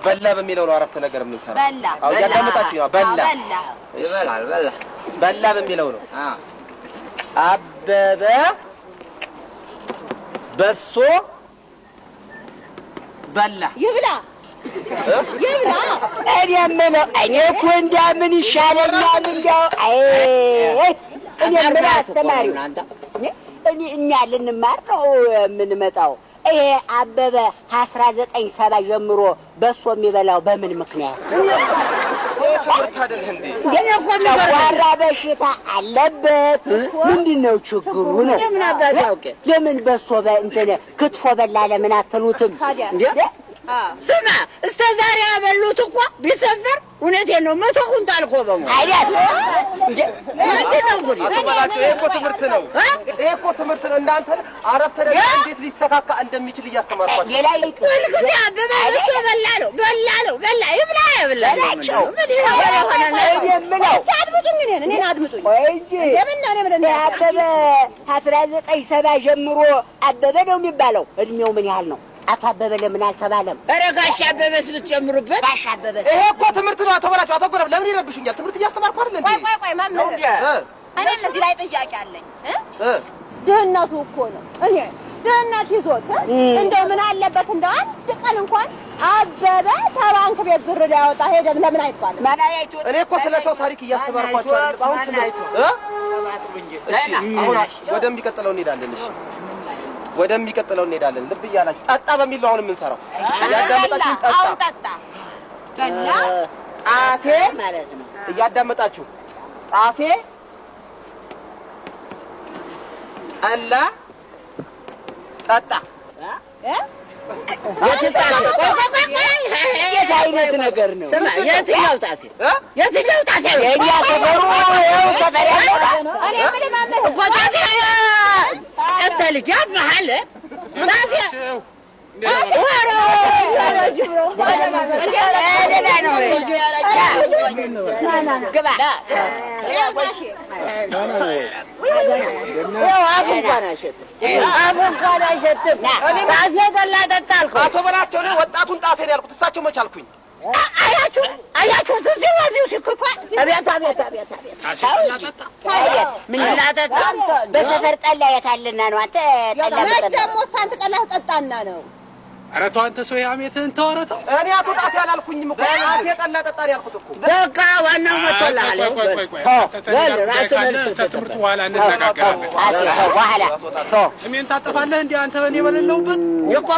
በላ በሚለው ነው አረፍተ ነገር የምንሰራው። በላ። አዎ፣ እያዳመጣችሁ ነው። በላ። በላ። ይበላል በላ። በላ በሚለው ነው። አበበ በሶ በላ። ይብላ ይብላ። እኔ የምለው እኔ እኮ እንዲያ ምን ይሻለኛል? እንዲያው አይ እኔ የምለው አስተማሪው እኔ እኛ ልንማር ነው የምንመጣው። ይሄ አበበ 1970 ጀምሮ በሶ የሚበላው በምን ምክንያት? ትምህርት አይደል እንዴ? ጨጓራ በሽታ አለበት። ምንድን ነው ችግሩ? ነው ምን አባቱ አውቄ። ለምን በሶ እንትን ክትፎ በላ ለምን አትሉትም? ታዲያ እንዴ ስማ፣ እስከ ዛሬ ያበሉት እኮ ቢሰፈር እውነቴን ነው 100 ኩንታል እኮ በሞት። አይዳስ እንዴ ምንድን ነው ጉድ? አቶ በላቸው ይሄ እኮ ትምህርት ነው። ይሄ እኮ ትምህርት ነው። እናንተ አረፍተ ነገር እንዴት ሊሰካካ እንደሚችል እያስተማርኳቸው። ሌላ ይቅር። ሁልጊዜ አበበ በሶ በላ ነው በላ ነው በላ ይብላ ይብላ በላቸው። ምን የሆነ እኔ የምለው እስኪ አድምጡኝ፣ እኔን እኔን አድምጡኝ። ቆይ እንጂ እንደምን ነው እኔ ምን ይሄ አበበ 1970 ጀምሮ አበበ ነው የሚባለው። እድሜው ምን ያህል ነው? አቶ አበበ ለምን አልተባለም? ኧረ ጋሽ አበበስ ብትጨምሩበት። ጋሽ አበበ ይሄ እኮ ትምህርት ነው። አቶ በላቸው፣ አቶ ጎረብ ለምን ይረብሹኛል? ትምህርት እያስተማርኩ አይደል እንዴ? ቆይ ቆይ ቆይ መምህር፣ እ እኔም እዚህ ላይ ጥያቄ አለኝ እ እ ድህነቱ እኮ ነው። እኔ ድህነት ይዞት እንደው ምን አለበት እንደው አንድ ቀን እንኳን አበበ ተባንክ ቤት ብር ሊያወጣ ሄደ ለምን አይባልም? እኔ እኮ ስለ ሰው ታሪክ እያስተማርኳቸው አይደለም። አሁን ትምህርት እ እሺ፣ አሁን ወደሚቀጥለው እንሄዳለን። እሺ፣ ወደሚቀጥለው እንሄዳለን። ልብ እያላችሁ ጠጣ በሚል ነው አሁን የምንሰራው። እያዳመጣችሁ ጠጣ። አሁን ጠጣ በላ። ጣሴ ማለት ነው። እያዳመጣችሁ ጣሴ ጠላ ጠጣ። የት አይነት ነገር ነው? ስማ የትኛው ጣሴ እ የትኛው ጣሴ? የእኛ ሰፈሩ ይኸው ሰፈር ያለው እኔ የምልህ መምህር እኮ ጣሴ አንተ ልጅ ያመሃል ጣሴ ወሮ ደህና ነው። ግባ። ይኸው አፉ እንኳን አይሸትም፣ አፉ እንኳን አይሸትም። ጣሴ ጠላ ጠጣ አልከው። አቶ በላቸው እኔ ወጣቱን ጣሴ ነው ያልኩት፣ እሳቸው መች አልኩኝ? አያችሁ አያችሁት? እዚሁ እዚሁ ሲክኳ አቤት አቤት አቤት አቤት። ታዲያስ ምን ነው? ጠላ ጠጣ። በሰፈር ጠላ የታለና ነው አንተ ጠላ መች መጠጣ? ደግሞ እሷ አንተ ጠላ ጠጣና ነው። ኧረ ተው አንተ ሰው ሐሜትህን ተው። ኧረ ተው። እኔ አቶ ጣሴ አላልኩኝም እኮ ጣሴ ጠላ ጠጣ ነው ያልኩት እኮ። በቃ ዋናው መጥቶልሃል። ቆይ ቆይ ቆይ ቆይ። አንተ በል ተሌላ ጉዳይ ራስህ ካለ መልስ ከትምህርቱ በኋላ እንነጋገራለን። ጣሴ ተው፣ በኋላ አቶ ጣሴ ስሜን ታጠፋለህ እንዴ አንተ በእኔ በሌለሁበት? የቆ